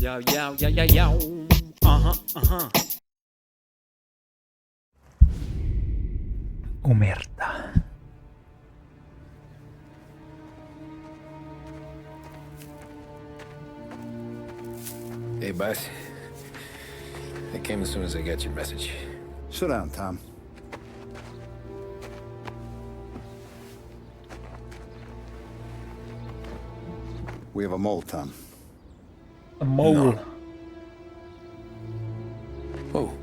Yo, yo, yo, yo, yo. Omerta. Hey, boss. I came as soon as I got your message. Sit down, Tom. We have a mole, Tom. A mole. No. Oh,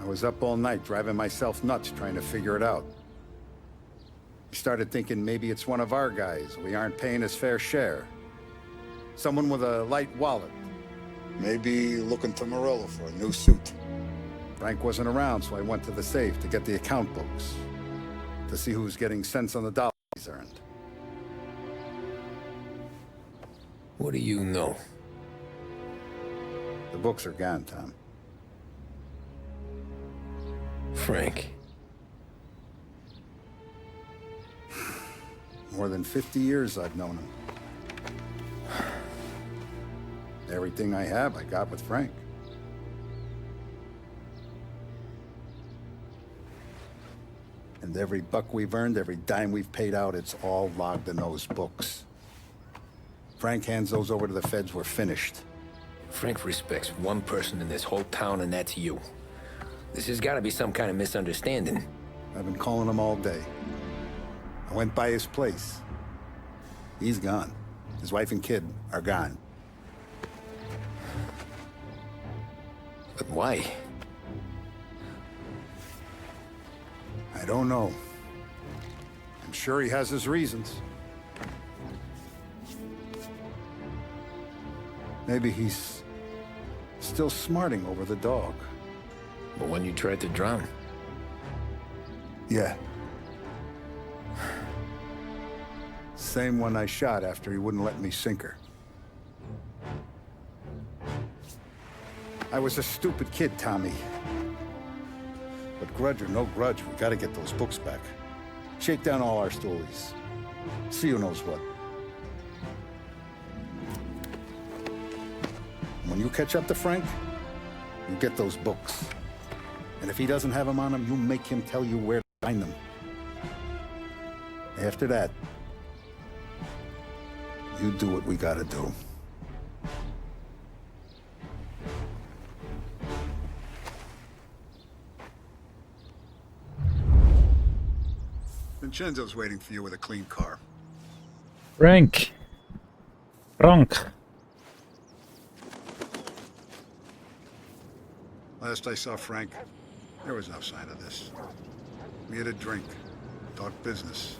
I was up all night driving myself nuts trying to figure it out. I started thinking maybe it's one of our guys. We aren't paying his fair share. Someone with a light wallet. Maybe looking to Morello for a new suit. Frank wasn't around, so I went to the safe to get the account books. To see who's getting cents on the dollar he's earned. what do you know? The books are gone, Tom. Frank. More than 50 years I've known him. Everything I have, I got with Frank. And every buck we've earned, every dime we've paid out, it's all logged in those books. Frank hands those over to the feds, we're finished. Frank respects one person in this whole town, and that's you. This has got to be some kind of misunderstanding. I've been calling him all day. I went by his place. He's gone. His wife and kid are gone. But why? I don't know. I'm sure he has his reasons. Maybe he's still smarting over the dog. The one you tried to drown? Yeah. Same one I shot after he wouldn't let me sink her. I was a stupid kid, Tommy. But grudge or no grudge, we gotta get those books back. Shake down all our stories. See who knows what. When you catch up to Frank, you get those books. And if he doesn't have them on him, you make him tell you where to find them. After that, you do what we gotta do. Vincenzo's waiting for you with a clean car. Frank. Last I saw Frank, there was no sign of this. We had a drink, talked business.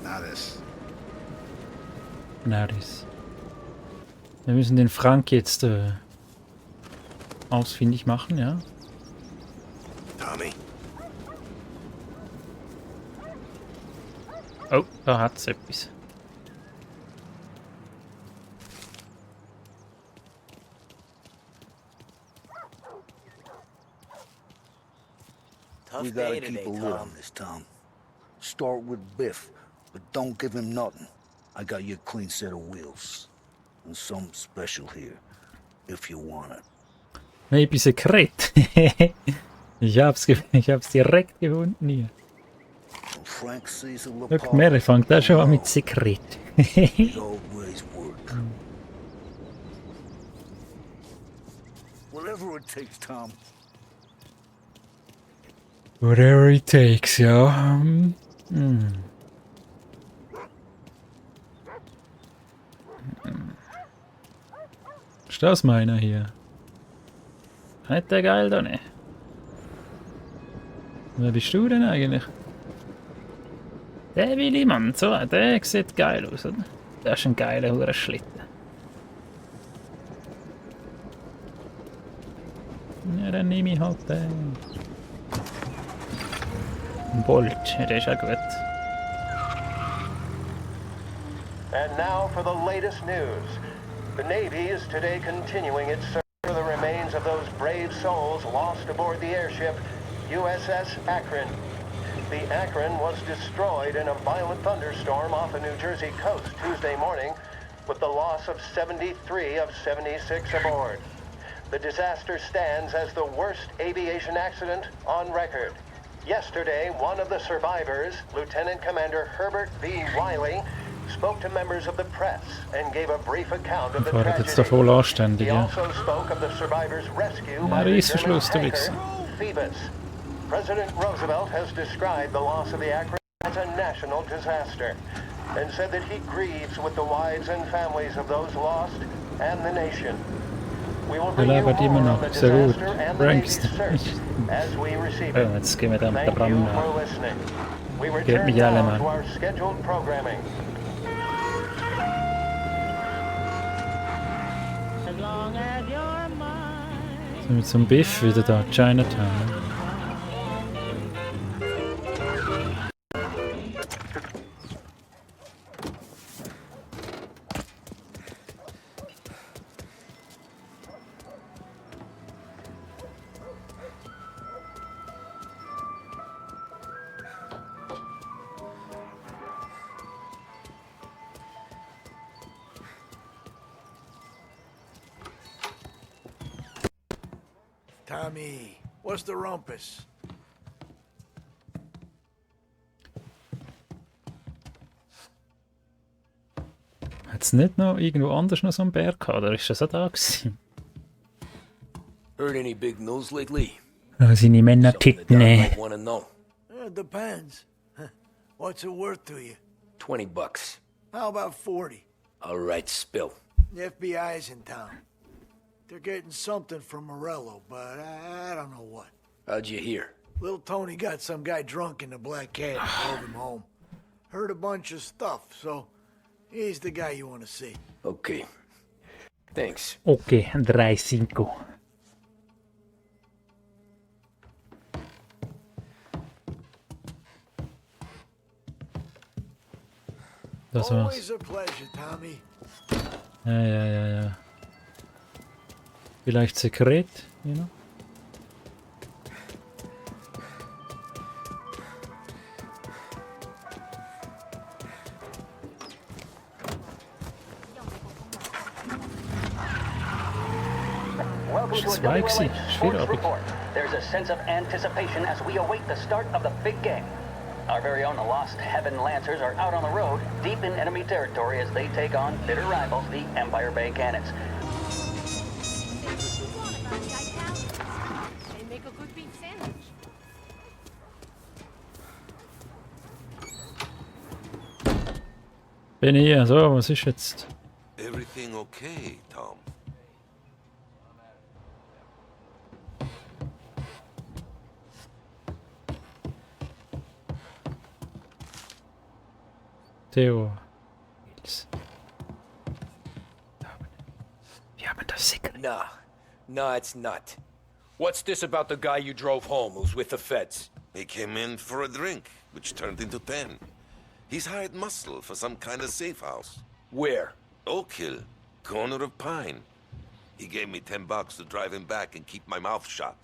Not this. Na, das. Wir müssen den Frank jetzt ausfindig machen, ja? Tommy. Oh, da hat's etwas. We gotta keep a lid on this, Tom. Start with Biff, but don't give him nothing. I got you a clean set of wheels. And something special here, if you want it. Maybe Sekret. ich hab's direkt gefunden hier. Frank sees a Look, Mary fängt da schon an mit Sekret. It always work. Whatever it takes, Tom. Whatever it takes, ja. Ist das meiner hier? Hat der geil da nicht? Wer bist du denn eigentlich? Der Willi, Mann, so, der sieht geil aus, oder? Der ist ein geiler Hurenschlitten. Ja, dann nehme ich halt den. Bolt, ja, der ist auch gut. And now for the latest news. The Navy is today continuing its search for the remains of those brave souls lost aboard the airship USS Akron. The Akron was destroyed in a violent thunderstorm off the New Jersey coast Tuesday morning with the loss of 73 of 76 aboard. The disaster stands as the worst aviation accident on record. Yesterday, one of the survivors, Lieutenant Commander Herbert V. Wiley, spoke to members of the press and gave a brief account of the Fahrt jetzt da tragedy. voll anständig, He ja. also spoke of the survivors' rescue Ja, by the German Reissverschluss, du tanker Wichser. Phoebus. President Roosevelt has described the loss of the Akron as a national disaster and said that he grieves with the wives and families of those lost and the nation. We will bring you lebt immer more noch. on the Sehr gut. disaster and the Navy's Prankster. search as we receive Ja, it. jetzt gehen wir da mit der Thank you Ramme for nach. listening. We Geht return mich alle, now Mann. to our scheduled programming. Sind wir zum Biff wieder da, Chinatown. Ne? Tommy, what's the rumpus? Hat es nicht noch irgendwo anders noch so einen Bär gehabt? Oder ist das auch da gewesen? Heard any big news lately? Ah, seine Männer Something the ticken, doc ne? might want to know. It depends. What's it worth to you? $20. How about 40? All right, spill. The FBI's in town. They're getting something from Morello, but I don't know what. How'd you hear? Little Tony got some guy drunk in the Black Cat and drove him home. Heard a bunch of stuff, so he's the guy you want to see. Okay. Thanks. Okay, 3-5. Das war's. Always a pleasure, Tommy. Ja. Vielleicht Sekret, you know? Welcome to a Zwei WLH gewesen. Sports Schwierig. Report. There's a sense of anticipation as we await the start of the big game. Our very own Lost Heaven Lancers are out on the road, deep in enemy territory as they take on bitter rivals, the Empire Bay Cannons. They make a good beef sandwich. Bin hier, so, was ist jetzt? Everything okay, Tom? Theo. Wir haben das Sekret. Nah, it's not. What's this about the guy you drove home who's with the feds? He came in for a drink, which turned into 10. He's hired muscle for some kind of safe house. Where? Oak Hill, corner of Pine. He gave me $10 to drive him back and keep my mouth shut.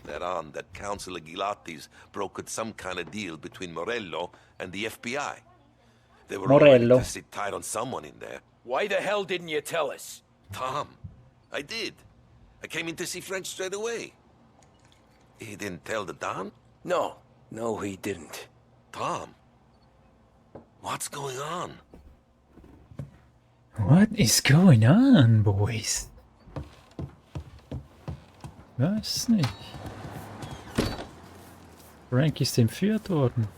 That on that Councilor Gilatti's brokered some kind of deal between Morello and the FBI. They were all ready Morello. to sit tight on someone in there. Why the hell didn't you tell us? Tom, I did. I came in to see French straight away. He didn't tell the Don? No, he didn't. Tom, what's going on? What is going on, boys? Weiß nicht. Frank ist entführt worden.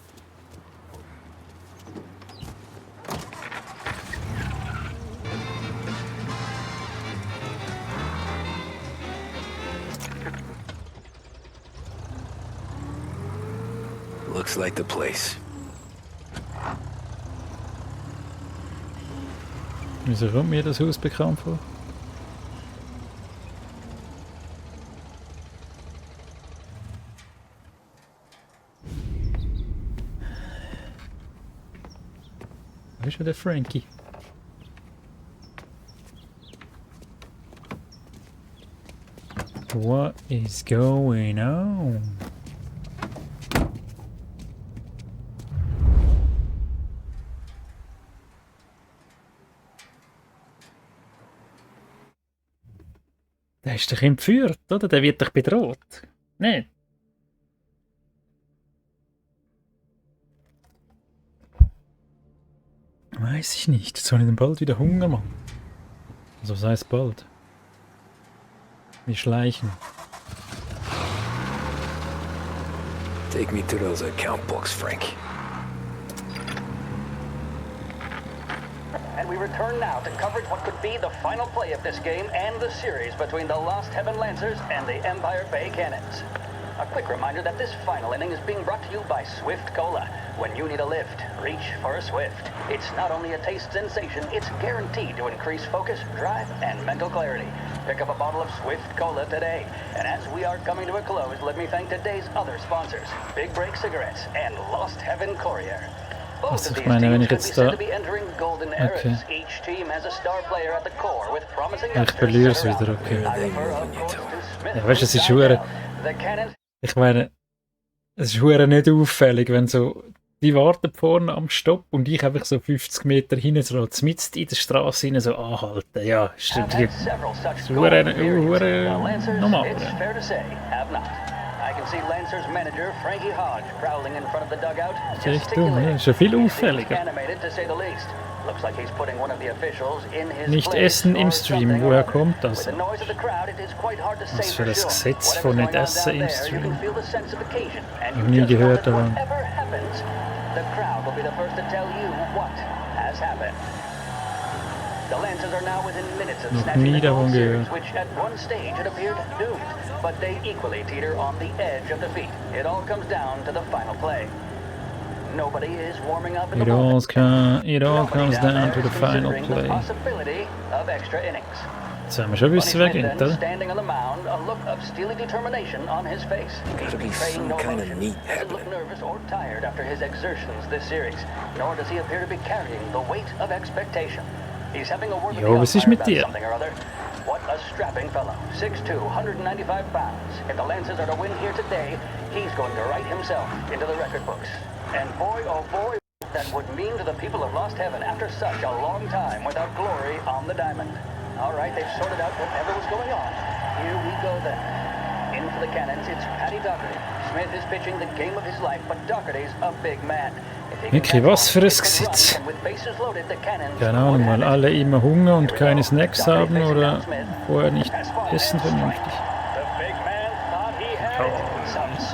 Looks like the place. Wieso kommt mir das Haus bekannt vor? Wo ist denn der Frankie? What is going on? Der ist doch entführt, oder? Der wird doch bedroht. Nicht? Weiß ich nicht. Soll ich denn bald wieder Hunger machen? Also was heißt bald? Wir schleichen. Take me to those account books, Frank. And we return now to coverage what could be the final play of this game and the series between the Lost Heaven Lancers and the Empire Bay Cannons. A quick reminder that this final inning is being brought to you by Swift Cola. When you need a lift, reach for a Swift. It's not only a taste sensation, it's guaranteed to increase focus, drive, and mental clarity. Pick up a bottle of Swift Cola today. And as we are coming to a close, let me thank today's other sponsors, Big Break Cigarettes and Lost Heaven Courier. Both of these teams could be said to be entering golden eras. Each team has a star player at the core with promising youngsters that are out. I refer, of course, to Smith. Ja, weißt du, es ist hure. Ich meine, es ist hure nicht auffällig, wenn so die warten vorne am Stopp und ich einfach so 50 Meter hinten so mitten in der Straße rein so anhalten. Ja, ist hure normal. Echt dumm, ja, ist ja viel auffälliger. Nicht essen im Stream, woher kommt das? Was für ein Gesetz von nicht essen im Stream? Ich habe nie gehört davon. Noch nie davon gehört. But they equally teeter on the edge of defeat. It all comes down to the final play. Nobody is warming up in the moment. It all comes down to the final play. Jetzt haben wir schon wissen, wer geht, oder? Standing on the mound, a look of steely determination on his face. Gotta be some kind of neat habit. Doesn't look nervous or tired after his exertions this series, nor does he appear to be carrying the weight of expectation. He's having a word with the umpire about something or other. What a strapping fellow. 6'2", 195 pounds. If the Lancers are to win here today, he's going to write himself into the record books. And boy, oh boy, that would mean to the people of Lost Heaven after such a long time without glory on the diamond. All right, they've sorted out whatever was going on. Here we go then. In for the Cannons, it's Paddy Doherty. Smith is pitching the game of his life, but Doherty's a big man. Wirklich, was für ein Gesetz. Keine Ahnung, weil alle immer Hunger und keine Snacks haben oder vorher nicht essen vernünftig.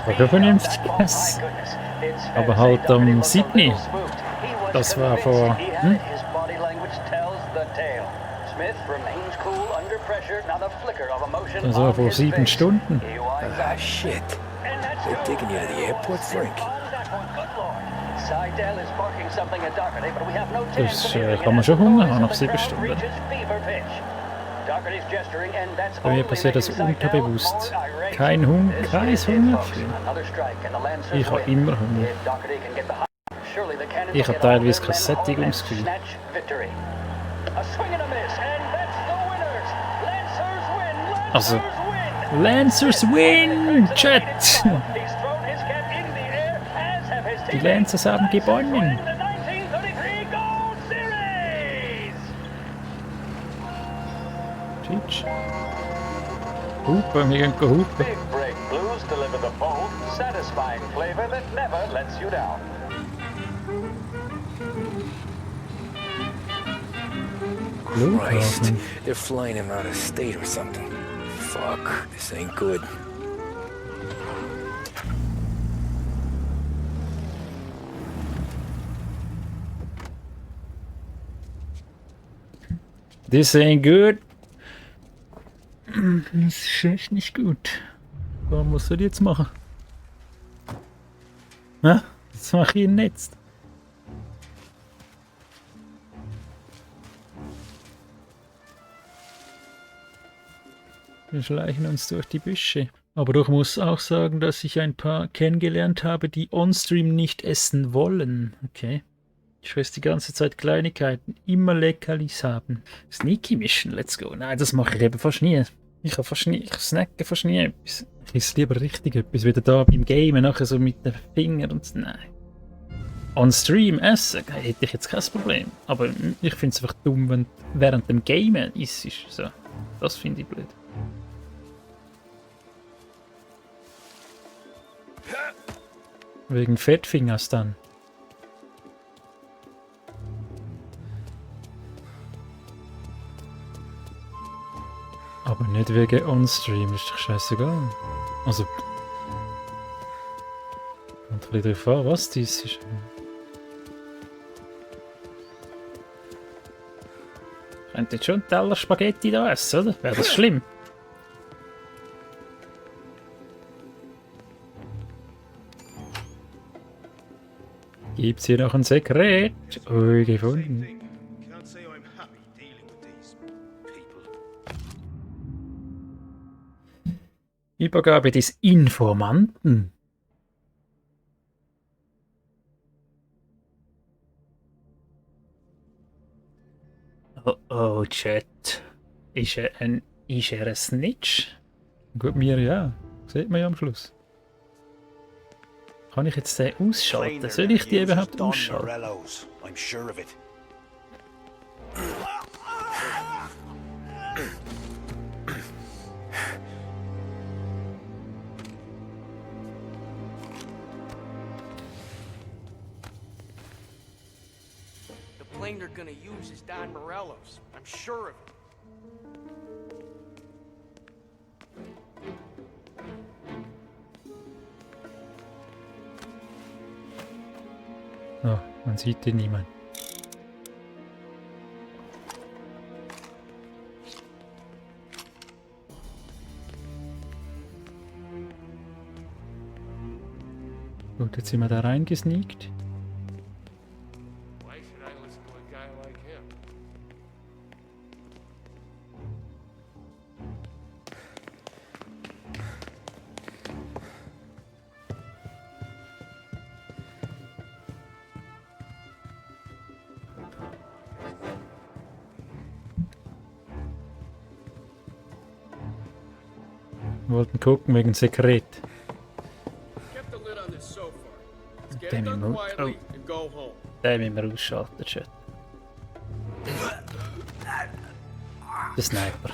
War ja vernünftig essen. Aber halt am Sydney. Das war vor... Das war vor 7 Stunden. Ah, shit. They're taking you to the airport, Frank. Das kann man schon Hunger haben nach 7 Stunden. Bei mir passiert das unterbewusst. Kein Hunger, kein Hungergefühl. Ich habe immer Hunger. Ich habe teilweise kein Sättigungsgefühl. Also, Lancers win! Chat! Die Lancers haben gewonnen! Tschitsch. Hupen, wir gehen hupen. Christ, they're flying him out of state or something. Fuck, this ain't good. This ain't good. Das ist echt nicht gut. Was soll ich jetzt machen? Na, was mache ich denn jetzt? Wir schleichen uns durch die Büsche. Aber ich muss auch sagen, dass ich ein paar kennengelernt habe, die on-stream nicht essen wollen. Okay. Ich fresse die ganze Zeit Kleinigkeiten. Immer Leckerlis haben. Sneaky Mission, let's go. Nein, das mache ich eben fast nie. Ich snacke fast nie etwas. Ich esse lieber richtig etwas, wieder da beim Gamen, nachher so mit den Fingern und so. Nein. On-stream essen, hätte ich jetzt kein Problem. Aber ich finde es einfach dumm, wenn während dem Gamen isst. So. Das finde ich blöd. Wegen Fettfingers dann. Aber nicht wegen On-Stream, ist doch scheißegal. Also. Kommt ein bisschen drauf an, was dies ist. Ich könnte jetzt schon einen Teller Spaghetti da essen, oder? Wäre das schlimm? Gibt's hier noch ein Sekret? Oh, gefunden. Übergabe des Informanten. Oh, oh, Chat. Ist er ein Snitch? Gut, mir ja. Sieht man ja am Schluss. Kann ich jetzt den ausschalten? Soll ich die überhaupt ausschalten? I'm sure of it. The plane they're gonna use is Don Morello's. I'm sure of it. Oh, man sieht den niemand. Gut, jetzt sind wir da reingesneakt. Why should I listen to a guy like him? Wir wollten gucken wegen Sekret. Get the lid on this so far. Let's get Den it done müssen quietly and go home. wir ausschalten, Chat. Der Sniper.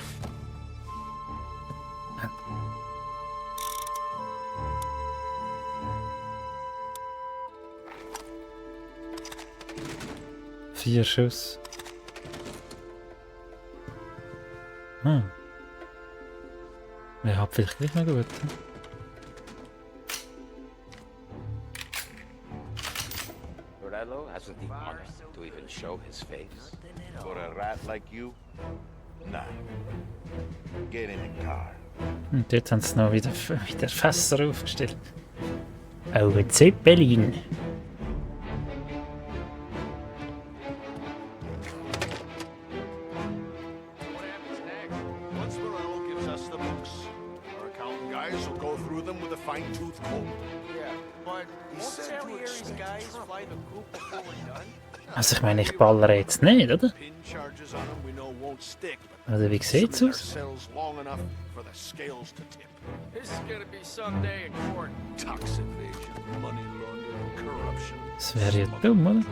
Vier Schuss. Hm. Wer hat vielleicht gleich noch gut? Morello hasn't the honor to even show his face. For a rat like you? Nah. Get in the car. Und jetzt haben sie noch wieder Fässer aufgestellt. Oh, ein Zeppelin. What happens next? Once Morello gives us the books, our accountant guys will go through them with a fine-tooth comb. Yeah, but won't Salieri's guys fly the coop before we're done? Also ich meine, ich ballere jetzt nicht, oder? Pin charges on them we know won't stick. Also wie sieht's aus? Cells long enough for the scales to tip. This is gonna be someday in court. Tax evasion, money laundering, corruption. Das wäre ja dumm, oder?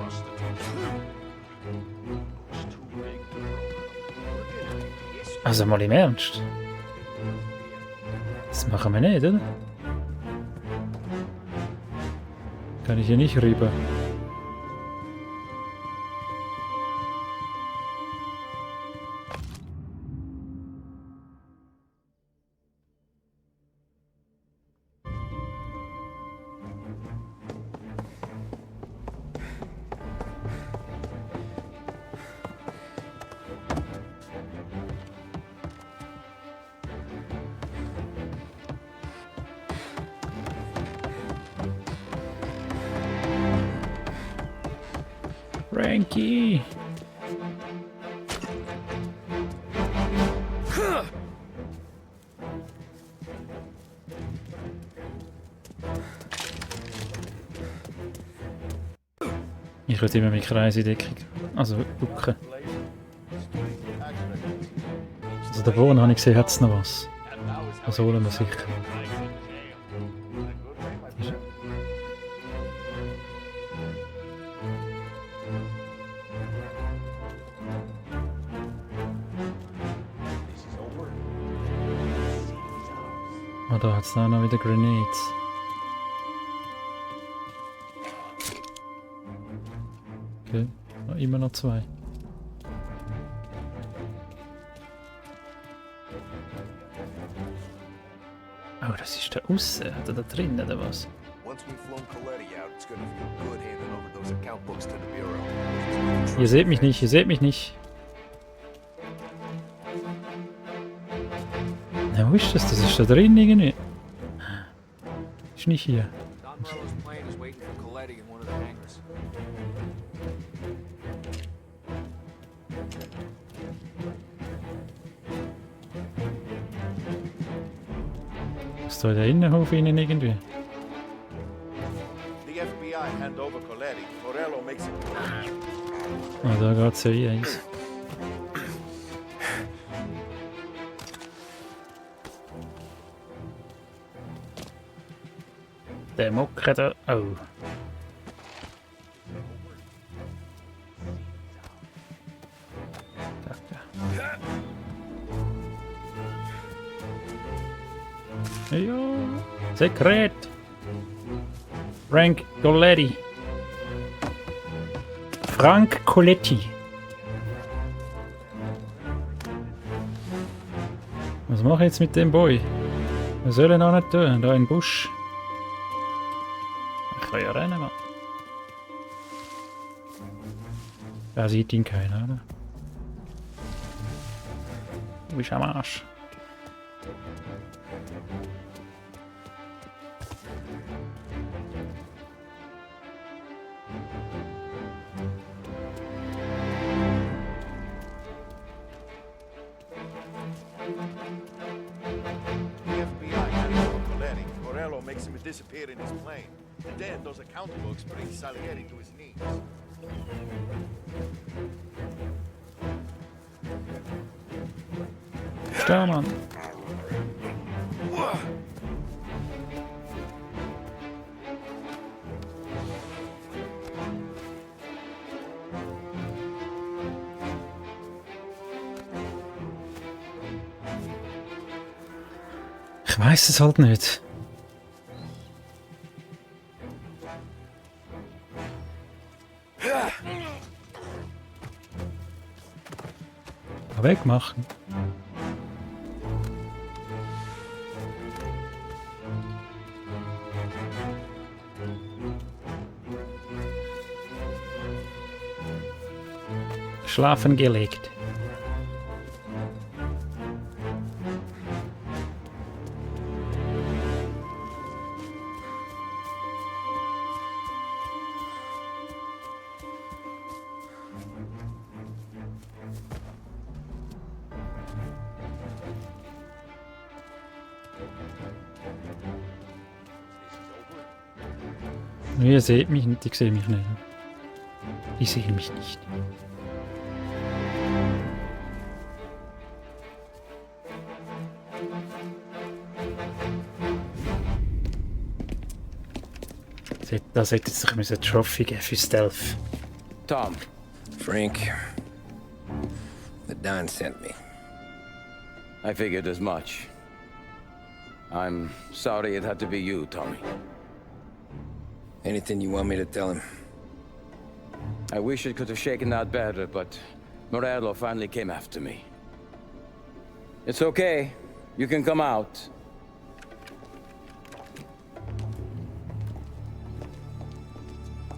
Also mal im Ernst. Das machen wir nicht, oder? Kann ich hier nicht rüber. Frankie! Ich würde immer mit Kreise decken. Also gucken. Also da vorne habe ich gesehen, hat es noch was. Das holen wir sicher. Oh, da hat es noch wieder Grenades. Okay, immer noch 2. Oh, das ist da aussen, oder da drin, oder was? Ihr seht mich nicht, ihr seht mich nicht. Na, wo ist das? Das ist da drin irgendwie. Ist nicht hier. Ist da der Innenhof innen irgendwie? Ah, da geht's ja eins. Der Mucke da. Oh. Ja. Sekret. Frank Coletti. Frank Coletti. Was mache ich jetzt mit dem Boy? Was soll er noch nicht tun? Da im Busch. Ich kann ja rennen, Mann. Da sieht ihn keiner, oder? Du bist am Arsch. Disappear in his plane. And then those account books bring Salieri to his knees. Steh, Mann. Ich weiß es halt nicht. Wegmachen. Schlafen gelegt. Ihr seht mich nicht, ich sehe mich nicht. Ich sehe mich nicht. Das hätte sich eine Trophy geben für Stealth. Tom. Frank. The Don sent me. I figured as much. I'm sorry it had to be you, Tommy. Anything you want me to tell him? I wish it could have shaken out better, but Morello finally came after me. It's okay. You can come out.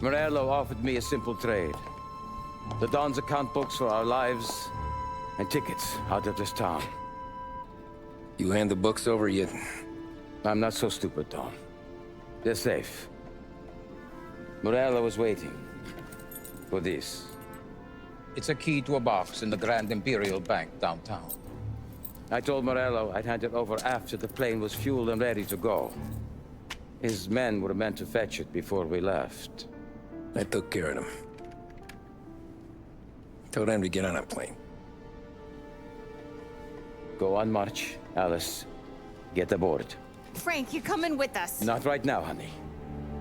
Morello offered me a simple trade. The Don's account books for our lives and tickets out of this town. You hand the books over yet? I'm not so stupid, Tom. They're safe. Morello was waiting for this. It's a key to a box in the Grand Imperial Bank downtown. I told Morello I'd hand it over after the plane was fueled and ready to go. His men were meant to fetch it before we left. I took care of them. Told them to get on a plane. Go on, March. Alice, get aboard. Frank, you're coming with us. Not right now, honey.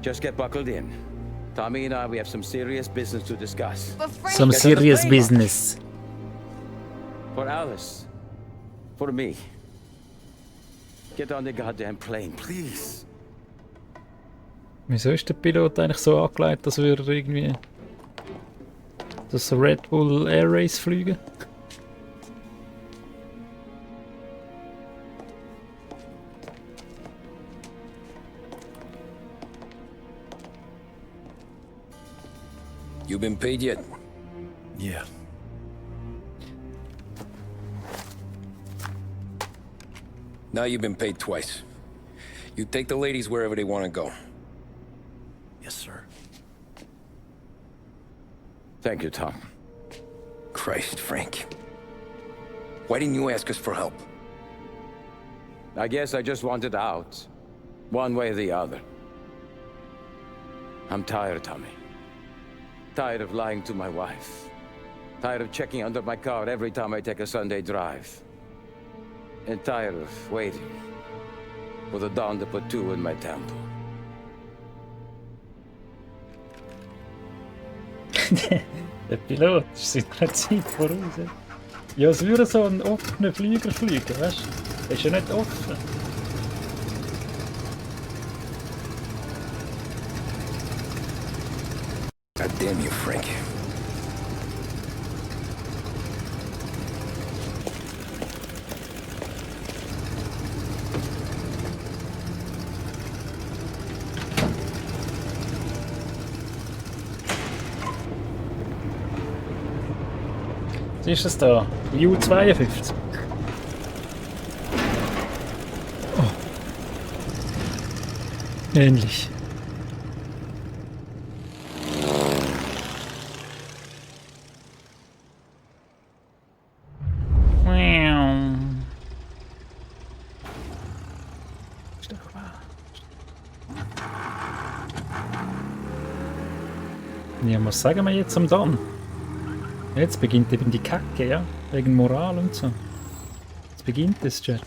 Just get buckled in. Tommy and I, we have some serious business to discuss. But Frank, Some serious business. For Alice. For me. Get on the goddamn plane, please. Wieso ist der Pilot eigentlich so angelegt, als würde er irgendwie Das Red Bull Air Race Flüge. You been paid yet? Yeah. Now you've been paid twice. You take the ladies wherever they want to go. Yes, sir. Thank you, Tom. Christ, Frank. Why didn't you ask us for help? I guess I just wanted out. One way or the other. I'm tired, Tommy. Tired of lying to my wife. Tired of checking under my car every time I take a Sunday drive. And tired of waiting for the dawn to put two in my temple. Der Pilot ist in der Zeit voraus. Ja, es würde so ein offener Flieger fliegen, weißt du? Der ist ja nicht offen. God damn you, Frank. Was ist das da? U52. Oh. Ähnlich. Ja, was sagen wir jetzt am Don? Jetzt beginnt eben die Kacke, ja? Wegen Moral und so. Jetzt beginnt es, Chat.